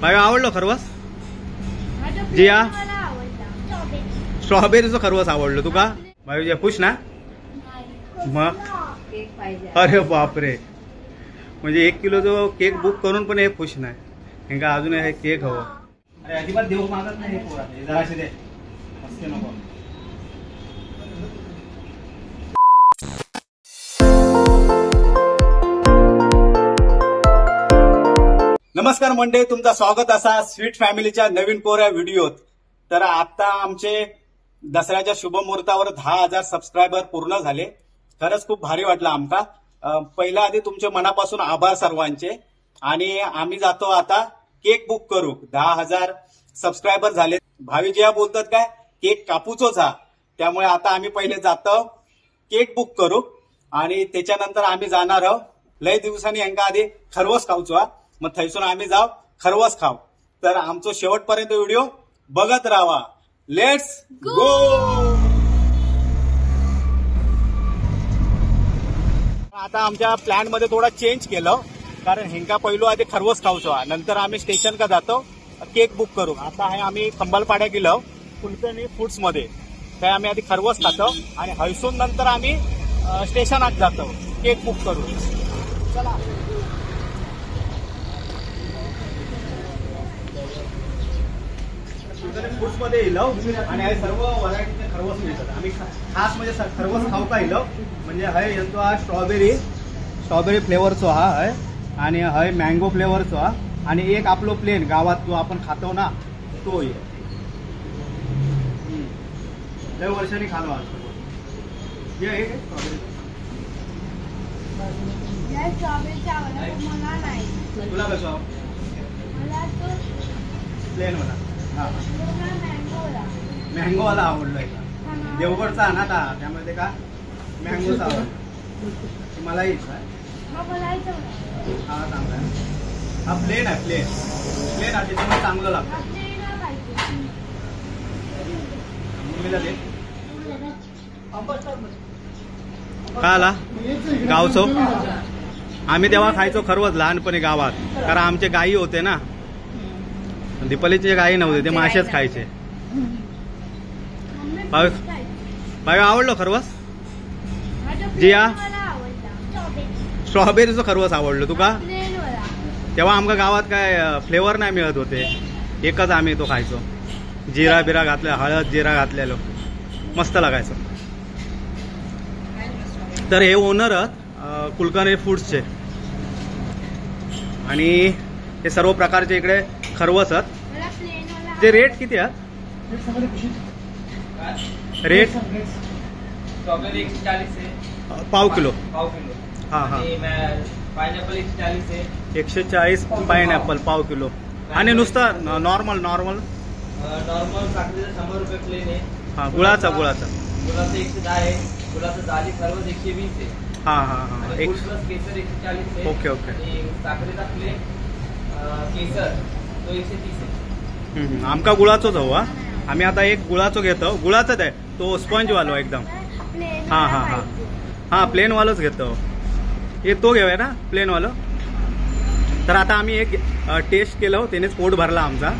भाई आवडलो खरवस? जिया स्ट्रॉबेरीचो खरवस आवडलो तुका? भाई खुश ना? मग अरे बापरे, म्हणजे 1 किलोचो केक बुक करून पण हे खुश नाही. हेंका अजून हे केक हवं. अरे अजिबात देऊ मागत नाही पोरा, जराशे दे, मस्ती नको. नमस्कार मंडळी, तुमचा स्वागत असा स्वीट फॅमिलीच्या नवीन कोऱ्या व्हिडिओत. तर आता आमचे दसऱ्याच्या शुभ मुहूर्तावर 10,000 सबस्क्रायबर पूर्ण झाले. खरंच खूप भारी वाटलं आमका. पहिला आधी तुमचे मनापासून आभार सर्वांचे. आणि आम्ही जातो आता केक बुक करू. 10,000 सबस्क्रायबर झाले. भावी जिया बोलतात काय केक कापूचोच हा, त्यामुळे आता आम्ही पहिले जातो केक बुक करू आणि त्याच्यानंतर आम्ही जाणार आहोत. लय दिवसांनी यांका आधी खरवस खाऊचो हा, मग थैसून आम्ही जाऊ खरवस खाऊ. तर आमचो शेवटपर्यंत व्हिडिओ बघत राहा. Let's go. आता आमच्या प्लॅन मध्ये थोडा चेंज केलं, कारण हेंका पहिलो आधी खरवस खाऊचो, नंतर आम्ही स्टेशन का जातो केक बुक करू. आता हे आम्ही खंबालपाड्या गेलो कुलकर्णी फूड्स मध्ये, त्या आम्ही आधी खरवस खातो आणि हैसून नंतर आम्ही स्टेशनात जातो केक बुक करू. चला फूड्स मध्ये इलो आणि हे सर्व व्हरायटीचे खरवस मिळतात. आम्ही खास म्हणजे खरवस खाऊ का इलो, म्हणजे हय यांचो हा स्ट्रॉबेरी फ्लेवरचो हा हय, आणि हय मँगो फ्लेवरचो हा, आणि एक आपलो प्लेन गावात जो आपण खातो ना तो ये. लय वर्षांनी खालो आज. ये स्ट्रॉबेरी तुला कसं? प्लेन वाला. हा मँगो वाला आवडलोय का? देवगडचा ना ता, त्यामुळे ते का मँगोचा आवडला. मलाही इच्छा आहे. हा चांगला आहे. हा प्लेन आहे, प्लेन प्लेन आहे त्याच्यामुळे चांगलं लागतं. मम्मीला दे. का आला गावचो? आम्ही तेव्हा खायचो खरवस लहानपणी गावात, कारण आमचे गाई होते ना. दीपालीचे गाई नव्हते, ते मासेच खायचे. भाई आवडलो खरवस? जिया स्ट्रॉबेरीचो खरवस आवडलो तुका? तेव्हा आमका गावात काय फ्लेवर नाही मिळत होते, एकच आम्ही तो खायचो. जिरा बिरा घातले, हळद जिरा घातलेलो, मस्त लागायचं. तर हे ओनर कुलकर्णी फूड्सचे, आणि हे सर्व प्रकारचे इकडे खरवस आहेत. जे रेट किती आहे? रेट स्ट्रॉबेरी 140 आहे पाव किलो. पाव किलो. हा हा. पायनॅपल 140 आहे. 140 पायनॅपल पाव किलो. आणि नुसतं नॉर्मल नॉर्मल नॉर्मल साखरेचं 100 रुपये प्लेन आहे. हा गुळाचा गुळाचा गुळाचं 110 आहे. गुळाचं जाली खरवस 120 आहे. हा हा हा. एक प्लस केसर 140 आहे. Okay okay. आणि साखरेचा प्लेन केसर तो 130 आहे. आमका गुळाचोच हवा. आम्ही आता एक गुळाचो घेतो. गुळाचाच आहे तो स्पंज वालो एकदम. हा हा हा हा प्लेन वालोच घेतो. हे तो घेऊया ना प्लेन वालो. तर आता आम्ही एक टेस्ट केलं, त्यानेच पोट भरला आमचा.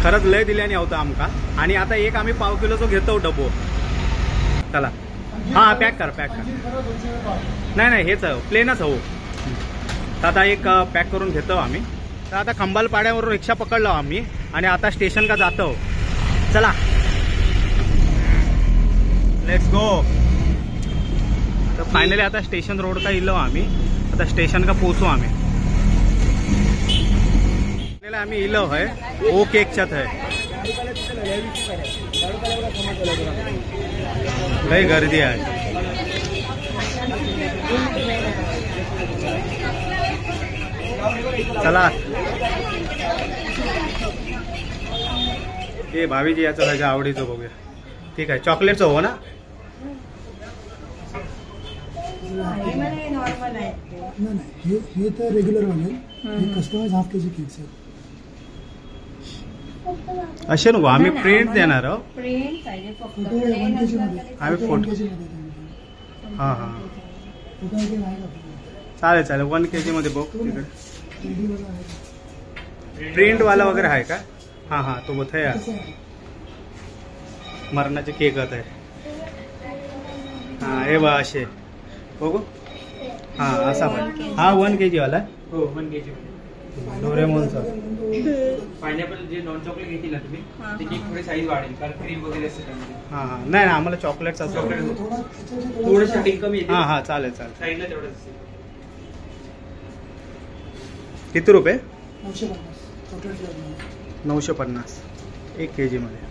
खरंच लय दिल्याने होता आमका. आणि आता एक आम्ही पाव किलोचो घेतो डबो. चला हा पॅक कर पॅक कर. नाही नाही हेच प्लेनच हवं. तर आता एक पॅक करून घेतो आम्ही. तर आता खंबालपाड्यावरून रिक्षा पकडलो आम्ही आणि आता स्टेशन का जातो. चला let's go. तर फायनली आता स्टेशन रोड का इलो आम्ही. आता स्टेशन का पोहोचू आम्ही. आम्ही इलो है ओ केकच्यात आहे. लय गर्दी आहे. चला हे भावीजी याचं त्याच्या आवडीचं बघूया. ठीक आहे चॉकलेटचं हो ना? नाही हे तर रेग्युलर वाले, हे कस्टमाइज हाफ केजी केक्स आहेत. असे नको, आम्ही प्रिंट देणार आहोत. आम्ही फोटो. हा हा चालेल चालेल. 1 kg मध्ये बघ तिकडे. प्रिंटवाला वगैरे आहे का? हां हां तो बघ या मरणाचे केक आहे. हां हे बा असे बघू. हां असा पण हा 1 kg वाला. हो 1 kg डोरेमोनचा. पायनॅपल जे नॉन चॉकलेट घेतील ना तुम्ही ते केक थोडी साईज वाढेल कारण क्रीम वगैरे असते त्यामध्ये. हां हां नाही ना आम्हाला चॉकलेटचा चॉकलेट थोडं सेटिंग कमी येते. हां हां चालेल चालेल. साईजला तेवढंच असेल. किती रुपये? 950. चॉकलेट 950 1 kg मध्ये.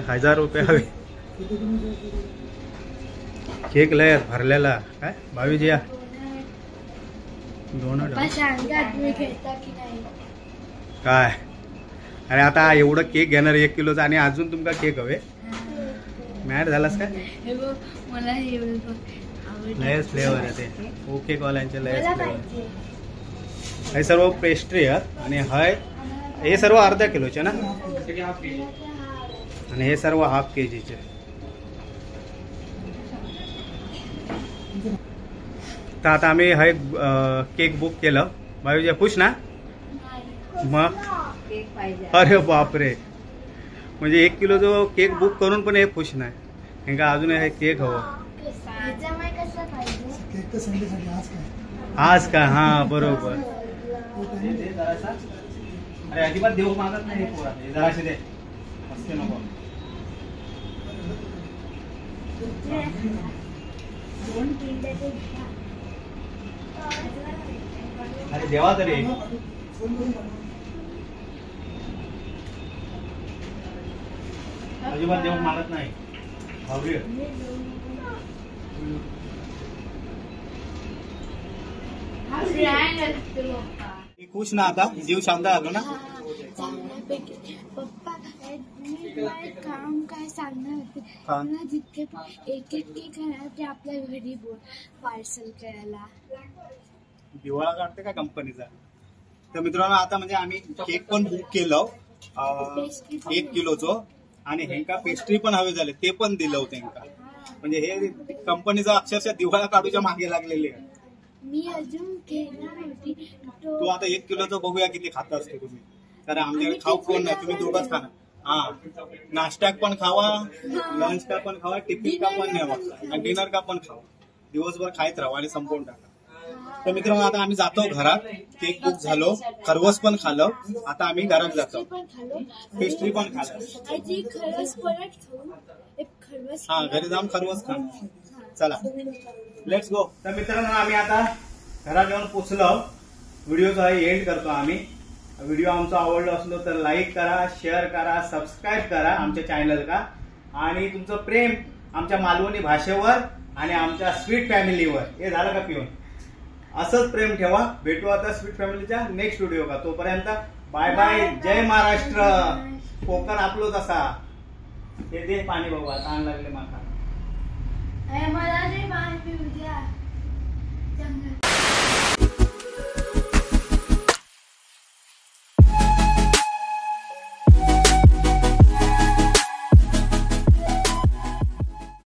1000 रुपये हवे. केक लय भरलेला काय भावीजी या दोन काय. अरे आता एवढं केक घेणार 1 किलोचा आणि अजून तुमका केक हवे? मॅड झालास काय? मला लयच फ्लेवर आहे ते ओके वाल्यांचे लयच फ्लेवर. हे सर्व पेस्ट्री आहे आणि हाय हे सर्व अर्धा किलोचे ना आणि हे सर्व हाफ केजीचे. तर आता आम्ही हा एक केक बुक केलं. भाई खुश ना? मग अरे बापरे, म्हणजे 1 किलो जो केक बुक करून पण हे खुश नाही. का अजून हे केक हवं आज का? हा बरोबर. अरे अजिबात देऊ मागत नाही पोरा, जराशे दे मस्ती नको. अरे देवा तरी अजिबात देऊ मागत नाही. खुश ना आता जीव शांत झालो ना? पप्पा मी काम काय सांगणार होते मला, जितके एक एक केक आहे ते आपल्या घरी पार्सल करायला. दिवाळा काढते का कंपनीचा? तर मित्रांनो आता म्हणजे आम्ही केक पण बुक केलं 1 किलोचो आणि हेंका पेस्ट्री पण हवे झाले ते पण दिलं होतं हेंका. म्हणजे हे कंपनीचा अक्षरशः दिवाळा काढूच्या मागे लागलेले आहे. मी अजून घेणार होती. तू आता 1 किलोचं बघूया किती खात असते तुम्ही, कारण आमच्याकडे खाऊ कोण नाही, तुम्ही दोघंच खाणार. हा नाश्त्याक पण खावा, लंच का पण खावा, टिफिन का पण न्यावा आणि डिनर का पण खावा, दिवसभर खायत राहा आणि संपवून टाका. तर मित्रांनो आता आम्ही जातो घरात. केक बुक झालो, खरवस पण खालो, आता आम्ही घरात जातो. पेस्ट्री पण खालो. हा घरी जाऊन खरवस खा. चला let's go. तर मित्रांनो आम्ही आता घरात येऊन पोचलो. व्हिडिओचा एंड करतो आम्ही. व्हिडिओ आमचा आवडला असलो तर लाईक करा, शेअर करा, सबस्क्राईब करा आमच्या चॅनल का, आणि तुमचं प्रेम आमच्या मालवणी भाषेवर आणि आमच्या स्वीट फॅमिलीवर हे झालं का पिऊन असंच प्रेम ठेवा. भेटू आता स्वीट फॅमिलीच्या नेक्स्ट व्हिडिओ का. तोपर्यंत बाय बाय. जय महाराष्ट्र. कोकण आपलोच असा. ते दे पाणी बाबा, ताण लागले माका. मला पाणी पिऊ द्या.